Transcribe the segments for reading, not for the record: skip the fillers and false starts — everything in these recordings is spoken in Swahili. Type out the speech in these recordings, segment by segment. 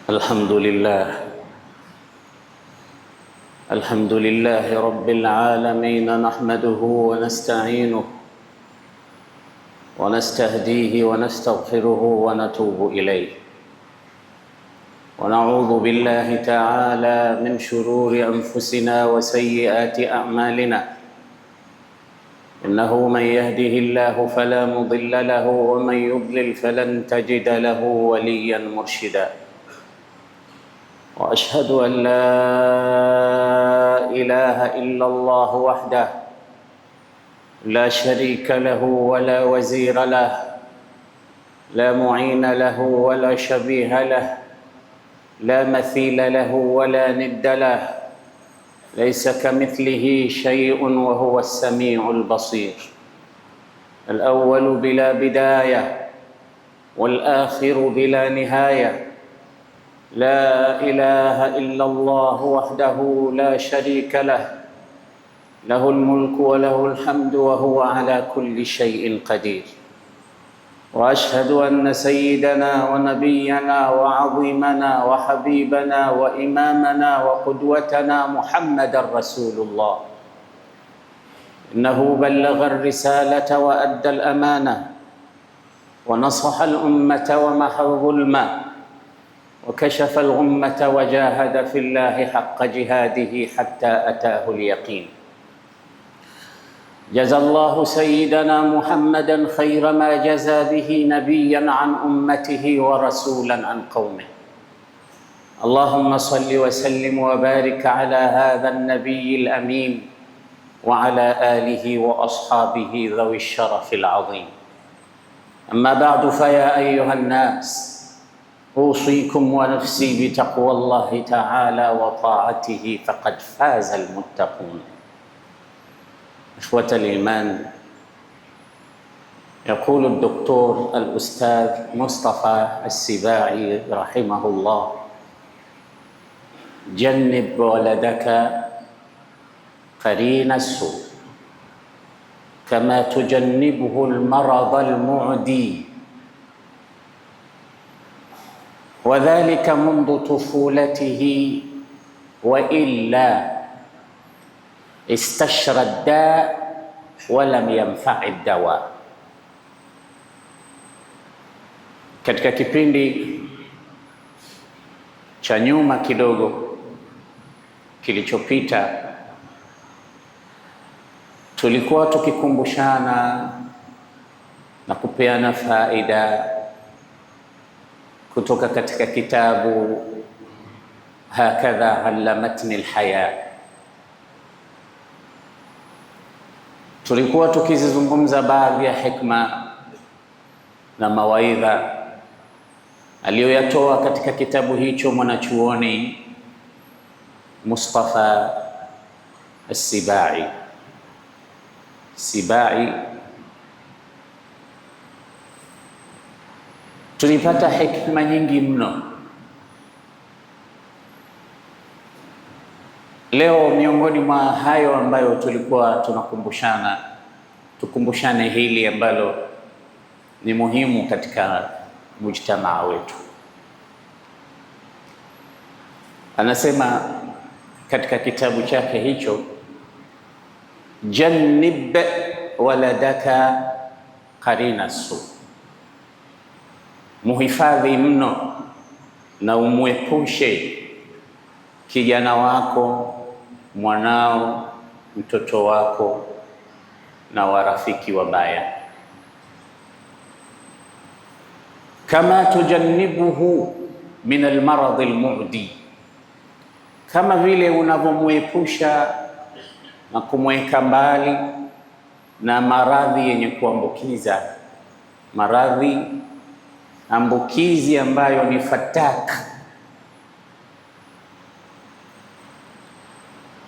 الحمد لله، الحمد لله رب العالمين، نحمده ونستعينه ونستهديه ونستغفره ونتوب إليه، ونعوذ بالله تعالى من شرور أنفسنا وسيئات أعمالنا، إنه من يهده الله فلا مضل له ومن يضلل فلن تجد له وليا مرشدا، واشهد ان لا اله الا الله وحده لا شريك له ولا وزير له، لا معين له ولا شبيه له، لا مثيل له ولا ند له، ليس كمثله شيء وهو السميع البصير، الاول بلا بدايه والاخر بلا نهايه، لا اله الا الله وحده لا شريك له، له الملك وله الحمد وهو على كل شيء قدير، واشهد ان سيدنا ونبينا وعظيمنا وحبيبنا وامامنا وقدوتنا محمدا رسول الله، انه بلغ الرساله وادى الامانه ونصح الامه ومحى الظلم وكشف الغمة وجاهد في الله حق جهاده حتى أتاه اليقين. جزى الله سيدنا محمدا خير ما جزى به نبيا عن أمته ورسولا عن قومه. اللهم صل وسلم وبارك على هذا النبي الأمين وعلى آله وأصحابه ذوي الشرف العظيم. أما بعد، فيا أيها الناس، أوصيكم ونفسي بتقوى الله تعالى وطاعته فقد فاز المتقون. إخوة الإيمان، يقول الدكتور الأستاذ مصطفى السباعي رحمه الله: جنب ولدك قرين السوء كما تجنبه المرض المعدي، وذلك منذ طفولته، وإلا استشرى الداء ولم ينفع الدواء. Katika kipindi cha nyuma kidogo kilichopita, tulikuwa tukikumbushana na kupeana faida kutoka katika kitabu Hakadha Allamatni Alhaya. Tulikuwa tukizizungumza baadhi ya hikma na mawaidha aliyoyatoa katika kitabu hicho mwanachuoni Mustafa As-Sibai. Sibai, tulipata hikma nyingi mno. Leo miongoni mwa hayo ambayo tulikuwa tunakumbushana, tukumbushane hili ambalo ni muhimu katika mujtamaa wetu. Anasema katika kitabu chake hicho, jannib waladaka qarina su, muhifadhi mno na umwepushe kijana wako, mwanao, mtoto wako na warafiki wabaya. Kama tujannibuhu min almaradhi almu'di, kama vile unavyomwepusha na kumweka mbali na maradhi yenye kuambukiza, maradhi ambukizi ambayo ni fatak.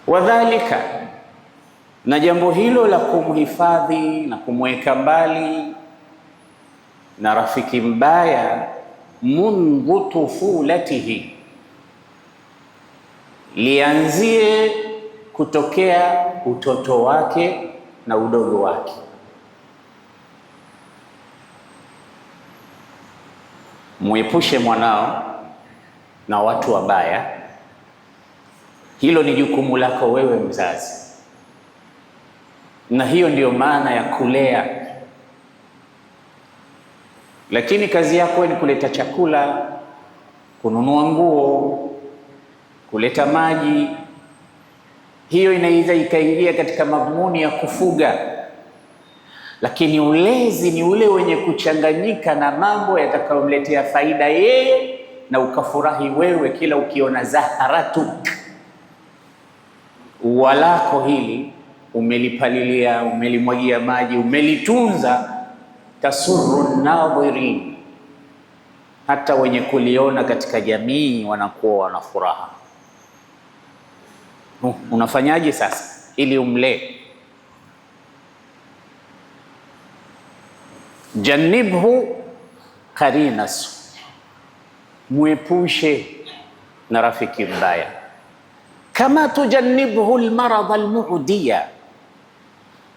Wadhalika, na jambo hilo la kumhifadhi na kumweka mbali na rafiki mbaya, mundhu tufulatihi, lianzie kutokea utoto wake na udogo wake. Muepushe mwanao na watu wabaya. Hilo ni jukumu lako wewe mzazi, na hiyo ndiyo maana ya kulea. Lakini kazi yako ni kuleta chakula, kununua nguo, kuleta maji. Hiyo inaweza ikaingia katika madhumuni ya kufuga, lakini ulezi ni ule wenye kuchanganyika na mambo yatakayomletea faida yeye na ukafurahi wewe kila ukiona zaharatuk walako hili umelipalilia, umelimwagia maji, umelitunza. Tasurru nadhirin, hata wenye kuliona katika jamii wanakuwa wana furaha. Unafanyaje sasa ili umlee? Janibhu qarinasu, muepushe na rafiki mbaya. Kama tujannibhu almaradha almu'diya,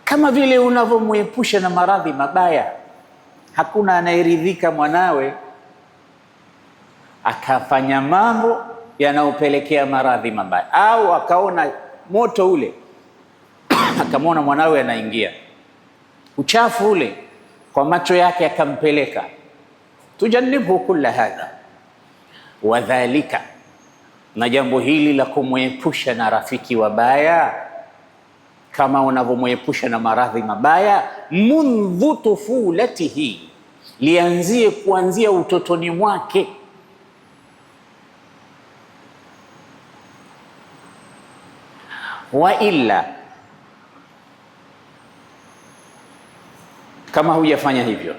kama vile unavyomwepusha na maradhi mabaya. Hakuna anayeridhika mwanawe akafanya mambo yanayopelekea maradhi mabaya, au akaona moto ule akamwona mwanawe anaingia uchafu ule kwa macho yake akampeleka. Tujannibhu kulla hadha wadhalika, na jambo hili la kumwepusha na rafiki wabaya kama unavyomwepusha na maradhi mabaya, mundhu tufulatihi, lianzie kuanzia utotoni mwake. Wa illa, kama hujafanya hivyo,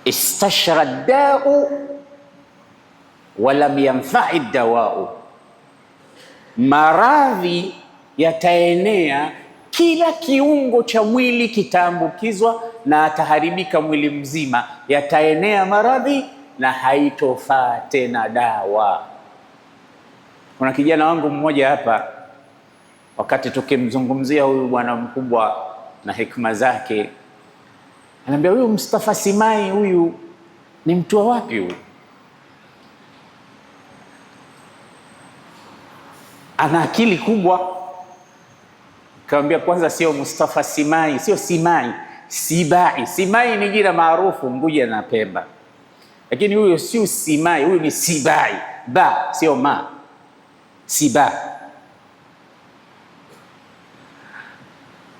istashra dau walam yanfai dawau, maradhi yataenea, kila kiungo cha mwili kitaambukizwa na ataharibika mwili mzima, yataenea maradhi na haitofaa tena dawa. Kuna kijana wangu mmoja hapa, wakati tukimzungumzia huyu bwana mkubwa na hikma zake, ananiambia huyu Mustafa Simai huyu ni mtu wa wapi huyu? Ana akili kubwa. Kaambia kwanza, sio Mustafa Simai, sio Simai, Sibai. Simai ni jina maarufu Unguja na Pemba, lakini huyu sio Simai, huyu ni Sibai. Ba sio ma, Siba.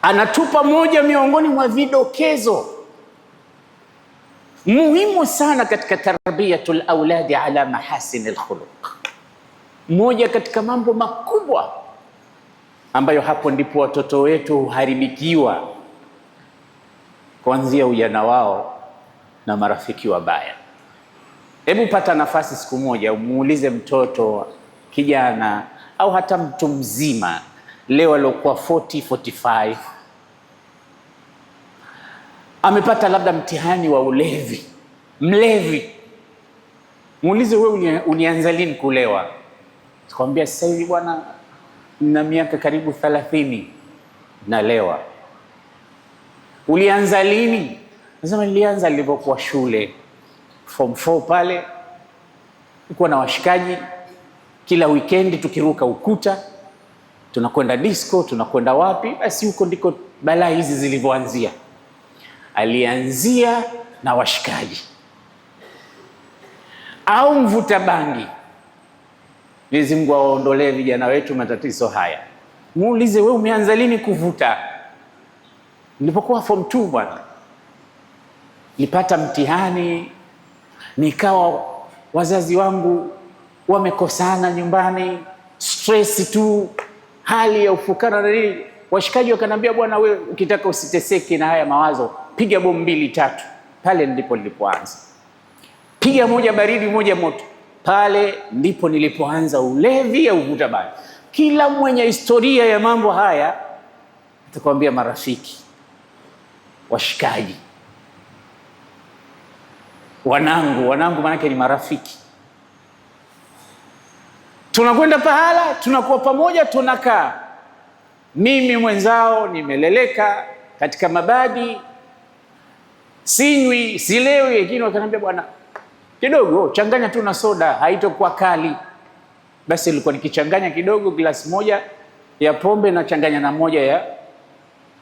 Anatupa moja miongoni mwa vidokezo muhimu sana katika tarbiyatul auladi ala mahasinil khuluq, moja katika mambo makubwa ambayo hapo ndipo watoto wetu huharibikiwa kuanzia ujana wao na marafiki wabaya. Hebu pata nafasi siku moja umuulize mtoto kijana au hata mtu mzima leo aliokuwa 40 45 amepata labda mtihani wa ulevi, mlevi, muulize wewe, ulianza lini kulewa? Tukwambia sasa hivi bwana, na miaka karibu 30 nalewa. Ulianza lini? Nasema nilianza nilipokuwa shule form 4 pale, nilikuwa na washikaji kila weekend tukiruka ukuta tunakwenda disco, tunakwenda wapi. Basi huko ndiko balaa hizi zilivyoanzia. Alianzia na washikaji au mvuta bangi. Mwenyezi Mungu awaondolee vijana wetu matatizo haya. Muulize wewe, umeanza lini kuvuta? Nilipokuwa form 2 bwana, nilipata mtihani, nikawa wazazi wangu wamekosana nyumbani, stress tu, hali ya ufukara na nini. Washikaji wakanambia, bwana wewe ukitaka usiteseke na haya mawazo, piga bomu 2 3. Pale ndipo nilipoanza, piga moja baridi moja moto. Pale ndipo nilipoanza ulevi au uvuta bangi. Kila mwenye historia ya mambo haya atakwambia marafiki, washikaji, wanangu. Wanangu maanake ni marafiki. Tunakwenda pahala, tunakuwa pamoja, tunakaa. Mimi mwenzao nimeleleka katika mabadi, Sinywi, silewi, lakini wakaniambia bwana, kidogo changanya tu na soda, haitokuwa kali. Basi ilikuwa nikichanganya kidogo, glasi moja ya pombe nachanganya na moja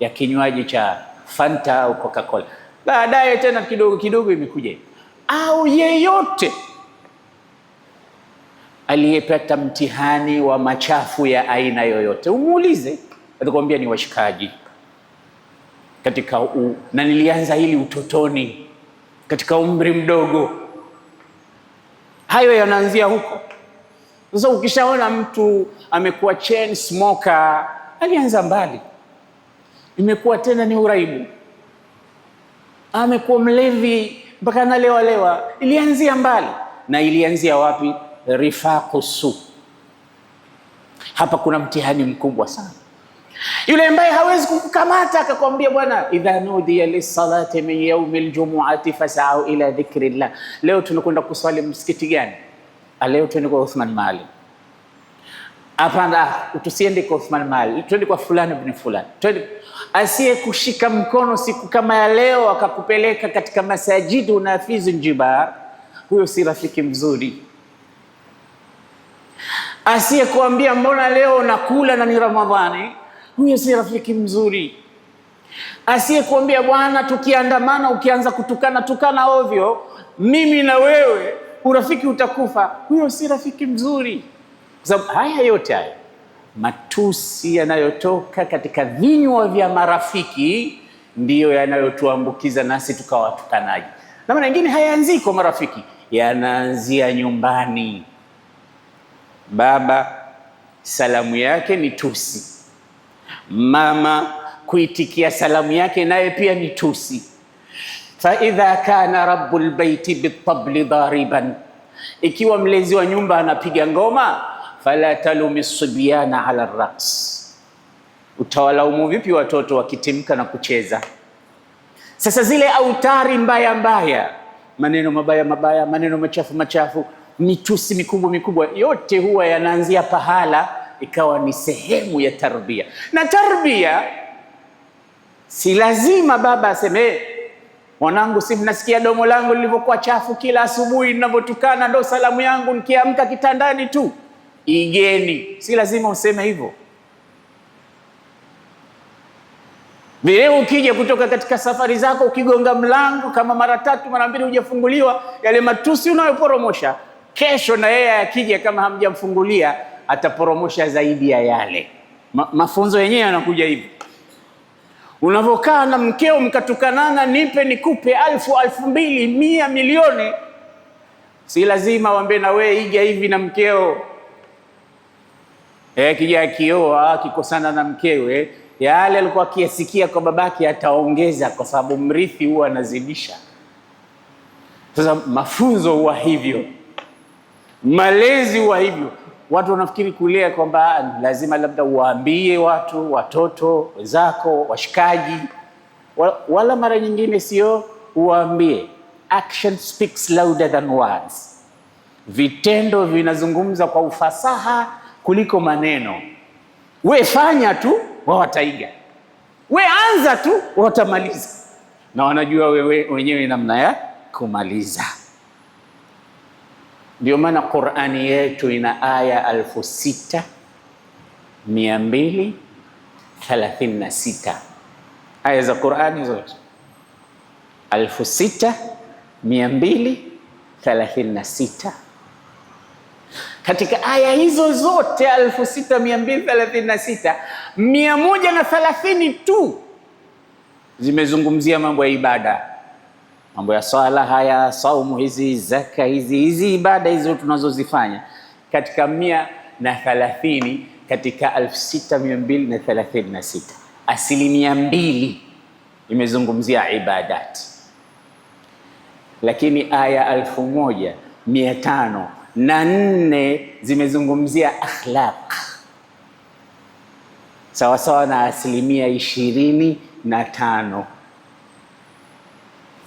ya kinywaji cha Fanta au Coca-Cola. Baadaye tena kidogo kidogo imekuja. Au yeyote aliyepata mtihani wa machafu ya aina yoyote, umuulize, atakwambia ni washikaji katika na nilianza hili utotoni, katika umri mdogo. Hayo yanaanzia huko. Sasa ukishaona mtu amekuwa chain smoker, alianza mbali, imekuwa tena ni uraibu. Amekuwa mlevi mpaka analewa lewa, ilianzia mbali. Na ilianzia wapi? Rifaqu su. Hapa kuna mtihani mkubwa sana. Yule ambaye hawezi kukukamata akakwambia, bwana, idha nudiya lis-salati min yaumi ljumuati fasau ila dhikrillah. Leo tunakwenda kuswali msikiti gani? Leo tuende kwa Uthman Maalim. Hapana, tusiende kwa Uthman Maalim, twende kwa fulani ibn fulani. Twende. Asiye kushika mkono siku kama ya leo akakupeleka katika masajidu na afizu njibar, huyo si rafiki mzuri. Asiye kuambia mbona leo nakula na ni Ramadhani, huyo si rafiki mzuri. Asiye kuambia bwana, tukiandamana ukianza kutukana tukana ovyo, mimi na wewe urafiki utakufa, huyo si rafiki mzuri. Kwa sababu haya yote haya matusi yanayotoka katika vinywa vya marafiki ndiyo yanayotuambukiza nasi tukawa watukanaji. Na mara nyingine hayaanzii kwa marafiki, yanaanzia nyumbani. Baba salamu yake ni tusi, mama kuitikia salamu yake naye pia ni tusi. Fa idha kana rabbul baiti bitabli dariban, ikiwa mlezi wa nyumba anapiga ngoma, fala talumi sibyana ala raqs, utawalaumu vipi watoto wakitimka na kucheza? Sasa zile autari mbaya mbaya, maneno mabaya mabaya, maneno machafu machafu, mitusi mikubwa mikubwa, yote huwa yanaanzia pahala ikawa ni sehemu ya tarbia. Na tarbia si lazima baba aseme, mwanangu, si mnasikia domo langu lilivyokuwa chafu kila asubuhi ninavyotukana, ndo salamu yangu nikiamka kitandani tu, igeni. Si lazima useme hivyo. Vile ukija kutoka katika safari zako, ukigonga mlango kama mara tatu mara mbili hujafunguliwa, yale matusi unayoporomosha, kesho na yeye akija kama hamjamfungulia ataporomosha zaidi ya yale. Mafunzo yenyewe yanakuja hivi. Unavokaa na mkeo mkatukanana, nipe nikupe, 1000, 2000, 100, milioni, si lazima waambie na wewe iga hivi na mkeo. Kija akioa akikosana na mkewe, yale alikuwa akiyasikia kwa babake ataongeza, kwa sababu mrithi huwa anazidisha. Sasa mafunzo huwa hivyo, malezi huwa hivyo. Watu wanafikiri kulea kwamba lazima labda uwaambie watu, watoto wenzako, washikaji, wala mara nyingine sio uwaambie. Action speaks louder than words. Vitendo vinazungumza kwa ufasaha kuliko maneno. We fanya tu, wao wataiga. We anza tu, watamaliza. Na wanajua wewe wenyewe namna ya kumaliza. Ndio maana Qur'ani yetu ina aya 6236. Aya za Qur'ani zote 6236. Katika aya hizo zote 6236, 130 tu zimezungumzia mambo ya ibada, mambo ya swala, haya saumu hizi, zaka hizi, hizi ibada hizo tunazozifanya, katika 130 katika 6236, 2% imezungumzia ibadat. Lakini aya 1504 zimezungumzia akhlaq, sawa sawa na 25%.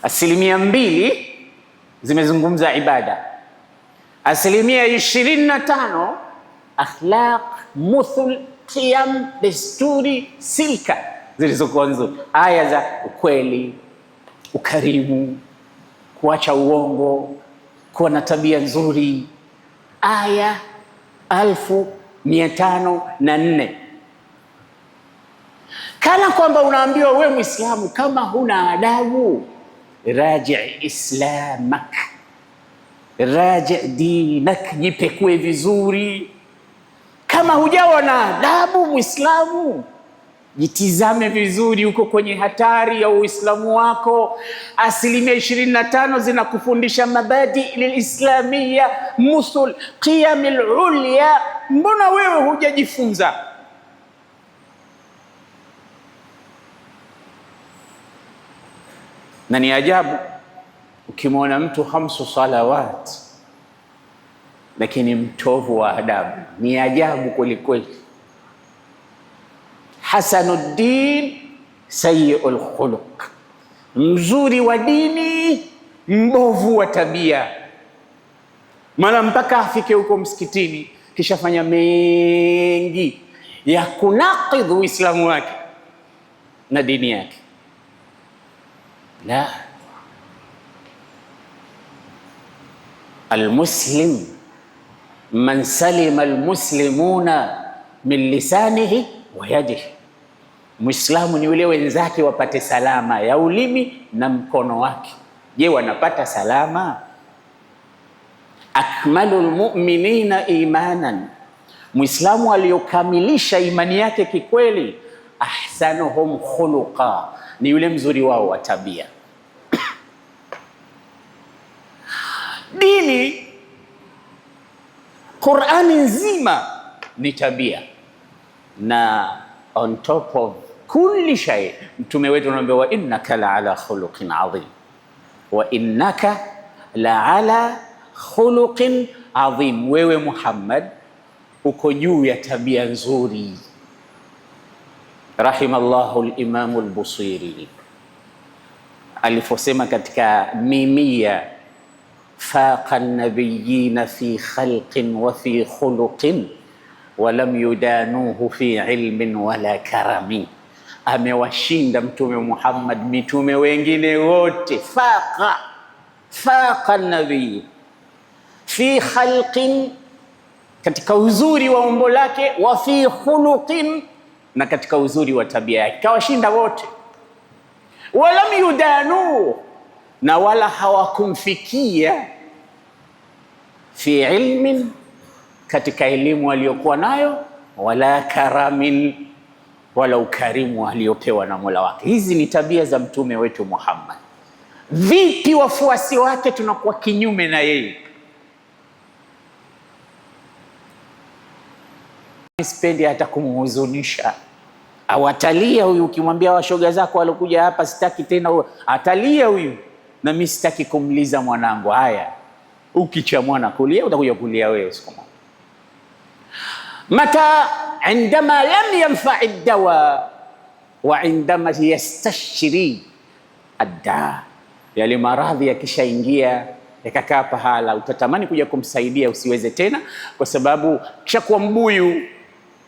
2% zimezungumza ibada, 25% akhlaq, muthul, qiyam, desturi, silka zilizokuwa nzuri, aya za ukweli, Ukarimu, kuacha uongo, kuwa na tabia nzuri. Aya 1504. Kana kwamba unaambiwa wewe Muislamu, kama huna adabu, raji islamak, raji dinak, jipekue vizuri. Kama hujawa na adabu Muislamu, jitizame vizuri, uko kwenye hatari ya Uislamu wako. 25% zinakufundisha mabadi lilislamia, musul qiyamil ulya, mbona wewe hujajifunza? Na ni ajabu ukimwona mtu 5 salawat lakini mtovu wa adabu, ni ajabu kweli kweli. Hasanuddin sayyiul khuluq, mzuri wa dini, mbovu wa tabia. Maana mpaka afike huko msikitini kishafanya mengi ya kunakidhu Uislamu wake na dini yake. La, almuslim man salima almuslimuna min lisanihi wa yadihi, Muislamu ni yule wenzake wapate salama ya ulimi na mkono wake. Je, wanapata salama? Akmalu lmuminina imanan, Muislamu aliyokamilisha imani yake kikweli. Ahsanuhum khuluqa, ni yule mzuri wao wa tabia. Dini, Qur'ani nzima ni tabia, na on top of kulli shay, mtume wetu anaambia wa innaka la ala khuluqin adhim, wa innaka la ala khuluqin adhim, wewe Muhammad uko juu ya tabia nzuri. Rahimallahu al-Imam al-Busiri aliposema katika Mimia, faqa an-nabiyina fi khalqin wa fi khuluqin wa lam yudanuhu fi ilmin wala karamin, amewashinda Mtume Muhammad mitume wengine wote. Faqa faqa an-nabiy fi khalqin, katika uzuri wa umbo lake, wa fi khuluqin, na katika uzuri wa tabia yake, kawashinda wote. Walam yudanu, na wala hawakumfikia, fi ilmin, katika elimu aliyokuwa nayo, wala karamin, wala ukarimu aliyopewa na Mola wake. Hizi ni tabia za mtume wetu Muhammad. Vipi wafuasi wake tunakuwa kinyume na yeye? Sipendi hata kumhuzunisha. Awatalia huyu, ukimwambia washoga zako walokuja hapa sitaki tena, atalia huyu. Na mimi sitaki kumliza mwanangu. Haya, ukicha mwana kulia utakuja kulia wewe siku moja. Mata indama lam yanfa'i dawa wa indama yastashri adda, yale maradhi yakishaingia yakakaa pahala, utatamani kuja kumsaidia usiweze tena, kwa sababu kishakuwa mbuyu.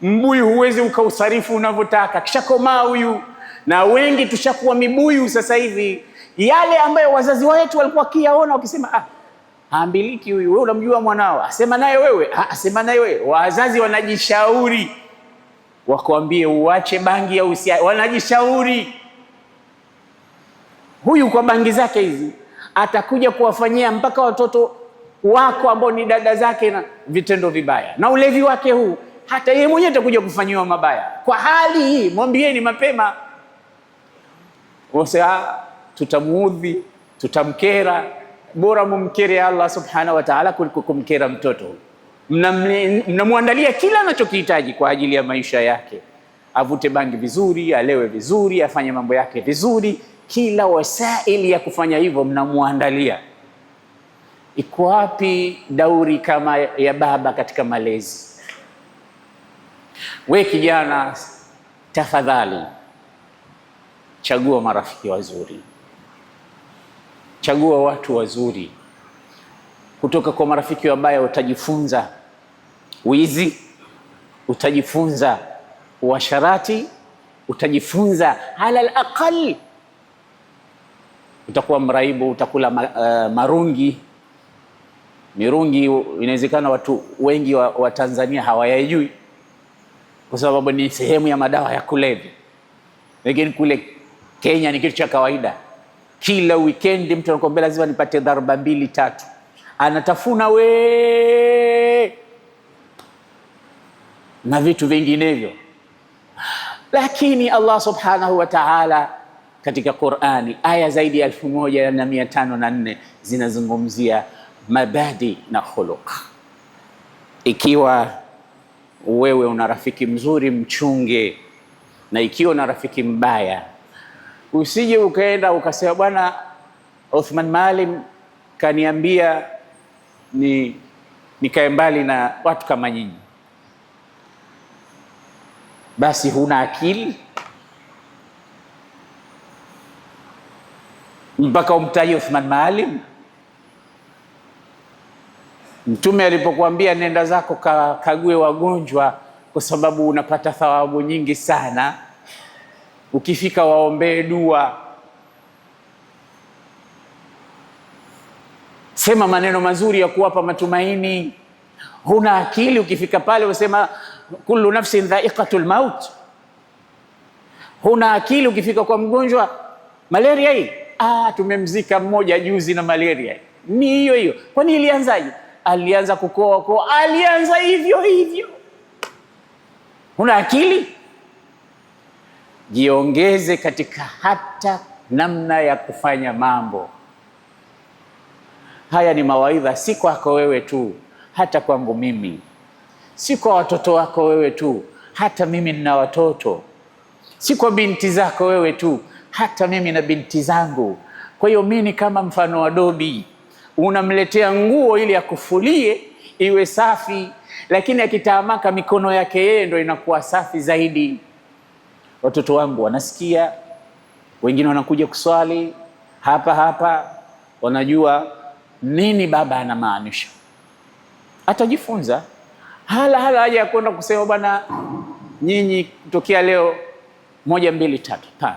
Mbuyu huwezi ukausarifu unavyotaka, kishakomaa huyu. Na wengi tushakuwa mibuyu sasa hivi. Yale ambayo wazazi wetu walikuwa wakiyaona wakisema, ah, haambiliki huyu, wewe unamjua mwanao, asema naye wewe, asema naye wewe. Wazazi wanajishauri wakwambie uache bangi au usia, wanajishauri. Huyu kwa bangi zake hizi atakuja kuwafanyia mpaka watoto wako ambao ni dada zake na vitendo vibaya, na ulevi wake huu hata yeye mwenyewe atakuja kufanyiwa mabaya. Kwa hali hii mwambieni mapema, wasa tutamuudhi, tutamkera. Bora mumkere Allah subhanahu wa ta'ala kuliko kumkera mtoto. Mnamwandalia kila anachokihitaji kwa ajili ya maisha yake, avute bangi vizuri, alewe vizuri, afanye mambo yake vizuri, kila wasaili ya kufanya hivyo mnamwandalia. Iko wapi dauri kama ya baba katika malezi? We kijana, tafadhali chagua marafiki wazuri, chagua watu wazuri. Kutoka kwa marafiki wabaya utajifunza wizi, utajifunza uasharati, utajifunza alal aqal Utakuwa mraibu, utakula marungi. Mirungi inawezekana watu wengi wa Tanzania hawayajui kwa sababu ni sehemu ya madawa ya kulevya, lakini kule Kenya ni kitu cha kawaida. Kila weekend mtu anakuambia lazima nipate dharba mbili tatu, anatafuna we na vitu vinginevyo. Lakini Allah subhanahu wa ta'ala katika Qur'ani aya zaidi ya 1504 zinazungumzia mabadi na khuluq. Ikiwa wewe una rafiki mzuri mchunge, na ikiwa una rafiki mbaya usije ukaenda ukasema bwana Othman Maalim kaniambia ni nikae mbali na watu kama nyinyi. Basi huna akili mpaka umtaje Othman Maalim? Mtume alipokuambia nenda zako kague wagonjwa kwa sababu unapata thawabu nyingi sana, ukifika waombee dua, sema maneno mazuri ya kuwapa matumaini. Huna akili ukifika pale usema kullu nafsin dha'iqatul maut. Huna akili ukifika kwa mgonjwa malaria hii, tumemzika mmoja juzi na malaria ni hiyo hiyo. Kwani ilianzaje? Alianza kukoa koa, alianza hivyo hivyo. Huna akili? Jiongeze katika hata namna ya kufanya mambo haya. Ni mawaidha si kwako wewe tu, hata kwangu mimi, si kwa watoto wako wewe tu, hata mimi nina watoto, si kwa binti zako wewe tu, hata mimi na binti zangu. Kwa hiyo mimi ni kama mfano wa dobi, unamletea nguo ili akufulie iwe safi, lakini akitaamaka mikono yake yeye ndo inakuwa safi zaidi. Watoto wangu wanasikia, wengine wanakuja kuswali hapa hapa, wanajua nini baba anamaanisha, atajifunza. Hala haja ya kwenda kusema bwana, nyinyi kutokea leo 1 2 3 5.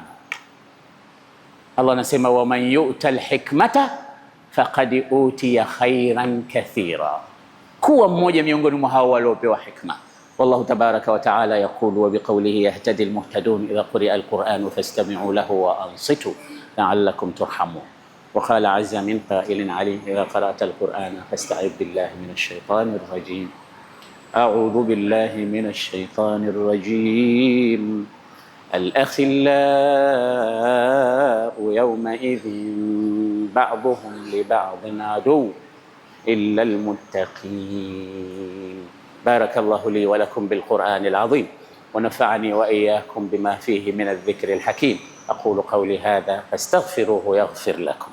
Allah anasema waman yu'ta alhikmata faqad utiya khairan kathira, kuwa mmoja miongoni mwa hao waliopewa hikma. Wallahu tabaraka wa taala yaqulu wa biqawlihi yahtadi almuhtadun idha quri'a alquranu fastami'u lahu wa ansitu la'allakum turhamun. Wa qala azza min qailin alim idha qara'ta alqurana fasta'idh billahi minash shaitani rrajim. A'udhu billahi minash shaitani rrajim. Al-akhillau yawmaidhin ba'dhuhum li ba'dhin aduw illa al-muttaqin. Barakallahu li wa lakum bil-Qur'ani al-'azim wa nafa'ani wa iyyakum bima fihi min adh-dhikri al-hakim. Aqulu qawli hadha fastaghfiruhu yaghfir lakum.